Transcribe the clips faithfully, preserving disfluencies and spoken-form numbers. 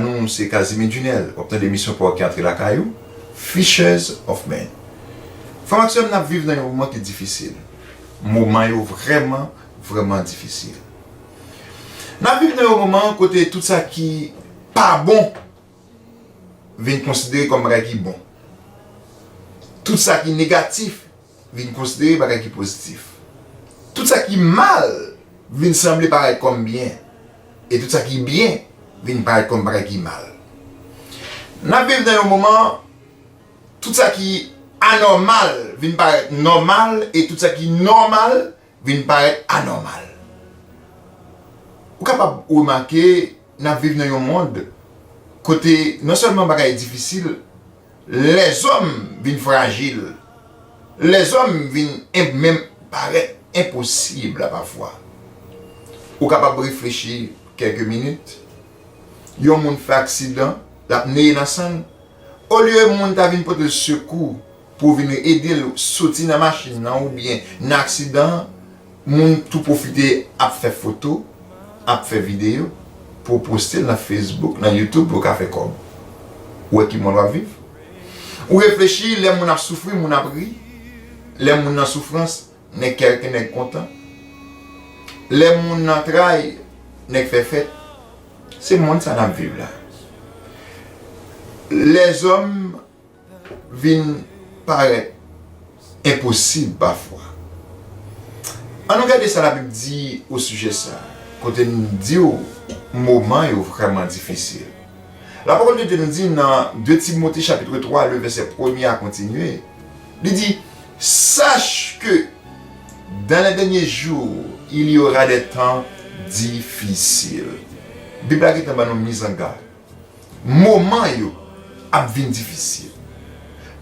Nou se Casimir Junel, w ap tande emisyon pa w ki antre lakay ou, Fishers of Men. Frè m ak sè m, n ap viv nan yon moman ki difisil. Moman yo vrèman, vrèman difisil. N ap viv nan yon moman kote tout sa ki pa bon vin konsidere kòm bagay ki bon. Tout sa ki negatif vin konsidere bagay ki pozitif. Tout sa ki mal vin sanble parèt kòm byen. E tout sa ki byen vin parèt kòm bagay ki mal. N ap viv nan yon moman, tout sa ki anòmal vin parèt nòmal, e tout sa ki nòmal vin parèt anòmal. Ou kapab remake, n ap viv nan yon mond kote non sèlman bagay difisil, lèzòm vin frajil, lèzòm vin en-, menm parèt enposib la pafwa. Ou kapab reflechi kèlke minit, yon moun fè aksidan, l ap neye nan sann, olye moun ta vin pote l sekou pou vin ede l soti nan machin nan oubyen nan aksidan an, moun tou pwofite ap fè foto, ap fè videyo pou poste l nan Facebook, nan YouTube pou yo ka fè kòb. Ou wè ki mond w ap viv? Ou reflechi, lè moun ap soufri, moun ap ri. Lè moun nan soufrans, nèg kè, nèg kontan. Lè moun nan tray, nèg fè fèt. Se mond sa n ap viv la. Lèzòm vin parèt enposib pafwa. Ann nou gade sa Labib di osijè sa, kote l di w moman yo vrèman difisil. Lapawòl de Dye nou di nan de Timote chapit twa, le vèsè premye a kontinye, li di, Sache que dans les derniers jours, il y aura des temps difficiles. Bib la gentan ban nou mizangad. Moman yo ap vin difisil.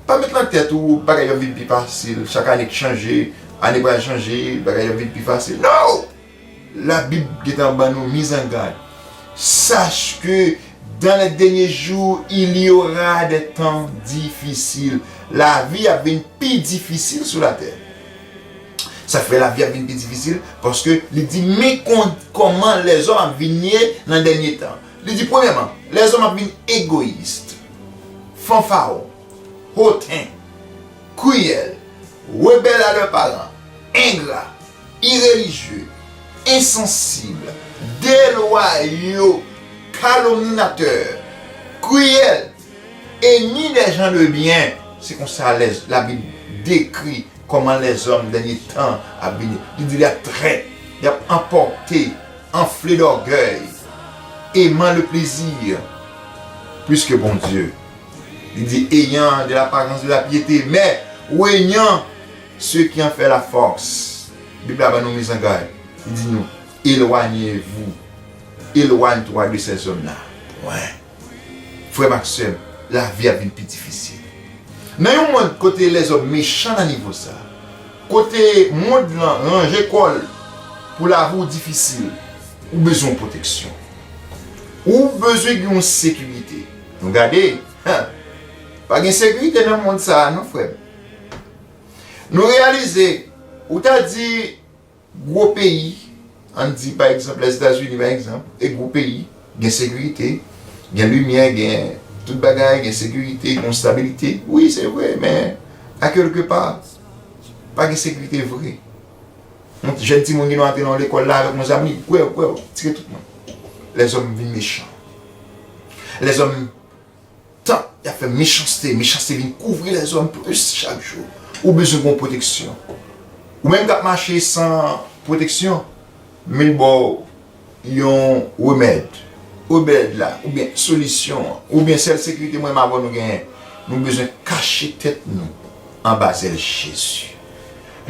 Pa met nan tèt ou bagay yo ap vin pi fasil, chak ane k chanje, ane pral chanje, bagay yo ap vin pi fasil. No! Labib gentan ban nou mizangad. Sache que dans les derniers jours, il y aura des temps difficiles. Lavi ap vin pi difisil sou latè. Sa fè lavi ap vin pi difisil, paske li di, men kon-, kòman lèzòm ap vin ye nan dènye tan. Li di, premyèman, lèzòm ap vin egoyis, fanfaron, hoten, kriyèl, rebèl a lè paran, engra, irelijye, ensansib, delwayo, kalomninatè, kriyèl, enmi dè jan de byen. Se konsa lè Labib dekri kòman lèzòm dènye tan ap vini. Li di, y ap trèt, y ap anpòte, anfle dògèy, eman le plezi plis ke Bondye. Li di, ayant de l'apparence de la piété, mais reniant ceux qui en font la force. Bib la ban nou mizangad. Li di nou, éloignez-vous, éloigne-toi de ces hommes-là. Pwen. Frè m ak sè m, lavi ap vin pi difisil. Nan yon mond kote lèzòm mechan nan nivo sa, kote mond lan ranje kò l pou lavi w difisil, ou bezwen pwoteksyon. Ou bezwen gen yon sekirite. Nou gade, pa gen sekirite nan mond sa a non, frè m. Nou reyalize, ou ta di, gwo peyi, ann di pa egzanp Lèzetazini pa egzanp, e gwo peyi, gen sekirite, gen limyè, gen tout bagay, gen sekirite, gen stabilite. Wi, se vre, men a kèlke pa, pa gen sekirite vre. Yon jèn timoun ki nou antre nan lekòl la avèk yon zam, li gwèw, gwèw, tire tout moun. Lèzòm vin mechan. Lèzòm Tan y ap fè mechanste, mechanste vin kouvri lèzòm plis chak jou. Ou bezwen gen yon pwoteksyon. Ou menm k ap mache san pwoteksyon, men l ba w yon remèd. Remèd la, oubyen solisyon an, oubyen sèl sekirite mwen menm avè w nou genyen, nou bezwen kache tèt nou anba zèl Jezi.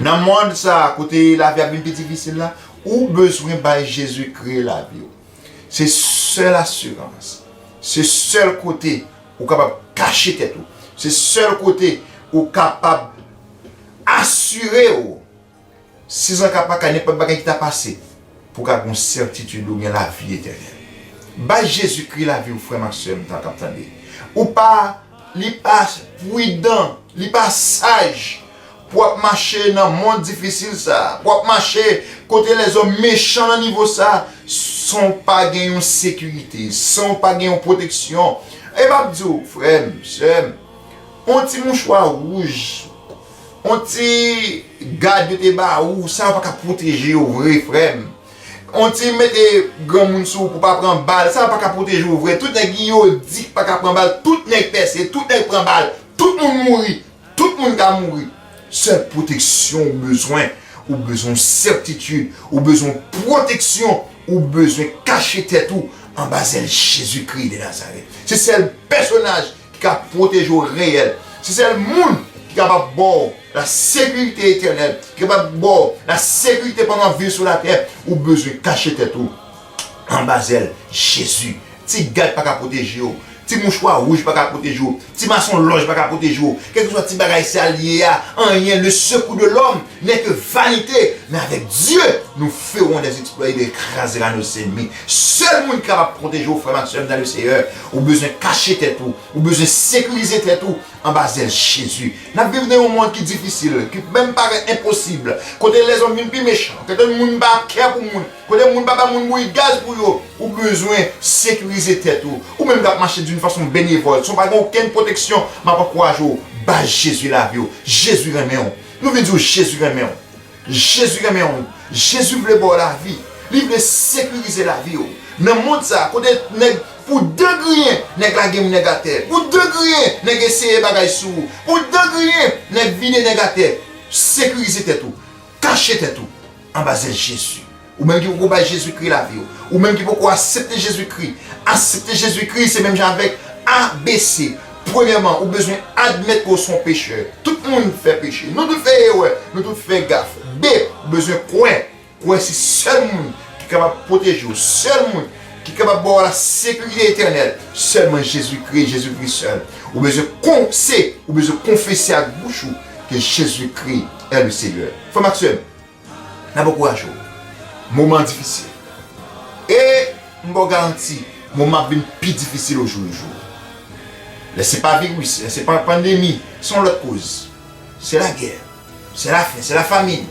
Nan mond sa a, kote lavi ap vin pi difisil la, ou bezwen bay Jezi Kri lavi w. Se sèl asirans, se sèl kote ou kapab kache tèt ou, se sèl kote ou kapab asire w, sizanka paka, nenpòt bagay ki ta pase, pou w ka gen yon sètitid ou gen lavi etènèl. Bay Jezikri lavi w, frè m ak sè m, tan k ap tande. Ou pa, li pa pridan, li pa saj pou w ap mache nan mond difisil sa a, pou w ap mache kote lèzòm mechan nan nivo sa a, s-, san w pa gen yon sekirite, san w pa gen yon pwoteksyon. E m ap di w, frè m, sè m, yon ti mouchwa wouj, yon ti gad yo te ba ou, sa yo pa ka pwoteje yo vre, frè m. Yon ti mete granmoun sou ou pou pa pran bal, sa yo pa ka pwoteje yo vre. Tout nèg yo di pa ka pran bal, tout nèg pèse, tout nèg pran bal, tout moun mouri. Tout moun ka mouri. Sèl pwoteksyon ou bezwen, ou bezwen sètitid, ou bezwen pwoteksyon, ou bezwen kache tèt ou anba zèl Jezikri de Nazarèt. Se sèl pèsonaj ki ka pwoteje w reyèl. Se sèl moun ki kapab ba w la sekirite etènèl, ki kapab ba w la sekirite pandan w ap viv sou latè. Ou bezwen kache tèt ou anba zèl Jezi. Ti gad pa ka pwoteje w. Ti mouchwa wouj pa ka pwoteje w. Ti masonlòj pa ka pwoteje w. Kèlkeswa ti bagay sa l ye a, anyen, le secours de l'homme n'est que vanité. Mais avec Dieu, nous ferons des exploits et il écrasera nos ennemis. Sèl moun ki kapab pwoteje w, frè m ak sè m nan le Seyè, ou bezwen kache tèt ou. Ou bezwen sekirize tèt ou anba zèl Jezi. N ap viv nan yon mond ki difisil, ki menm parèt enposib, kote lèzòm vin pi mechan, kote moun pa kè pou moun, kote moun pa ba moun bouyi gaz pou yo. Ou bezwen sekirize tèt ou. Ou menm k ap mache d'une façon bénévole, san w pa gen okenn pwoteksyon, m ap ankouraje w, ba Jezi lavi w. Jezi renmen w. Nou vin di w Jezi renmen w. Jezi renmen w. Jezi vle ba w lavi. Li vle sekirize lavi w. Nan mond sa, kote nèg, pou de griyen, nèg lage yon nèg atè. Pou de griyen, nèg eseye bagay sou ou. Pou de griyen, nèg vide nèg atè. Sekirize tèt ou. Kache tèt ou anba zèl Jezi. Ou menm ki poko bay Jezikri lavi w. Ou menm ki poko aksepte Jezikri. Aksepte Jezikri, se menm jan avèk A B C. Premyèman, ou bezwen admèt ke w se yon pechè. Tout moun fè peche. Nou tout fè erè. Nou tout fè gaf. B, ou bezwen kwè. Kwè se sèl moun ki kapab pwoteje w. Sèl moun ki kapab ba w la sekirite etènèl. Sèlman Jezikri, Jezikri sèl. Ou bezwen kon-, se, ou bezwen konfese ak bouch ou ke Jezikri est le Seigneur. Frè m ak sè m, n ap ankouraje w. Moman an difisil. E m ba w garanti, moman ap vin pi difisil ojou le jou. Lè se pa viris, lè se pa pandemi, se yon lòt koz. Se lagè, se lafen, se lafamin,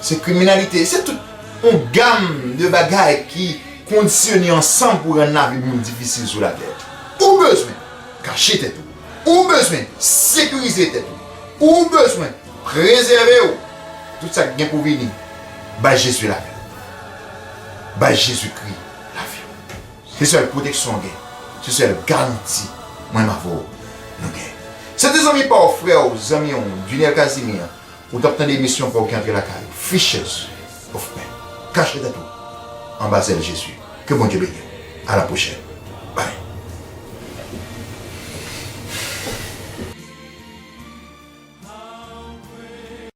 se kriminalite, se tout yon gam de bagay ki kondisyone ansanm pou rann lavi moun difisil sou latè. Ou bezwen kache tèt ou. Ou bezwen sekirize tèt ou. Ou bezwen prezève w. Tout sa k gen pou vini, bay Jezi lavi w. Bay Jezikri lavi w. Se sèl pwoteksyon w gen. Se sèl garanti mwen menm avè w nou gen. Se te zanmi pa w, frè w, zanmi w, Duniel Casimir. Ou t ap tande emisyon pa w ki antre lakay ou. Fishers of Pain. Kache tèt ou anba zèl Jezi. Ke Bondye beni w. A la pwochèn.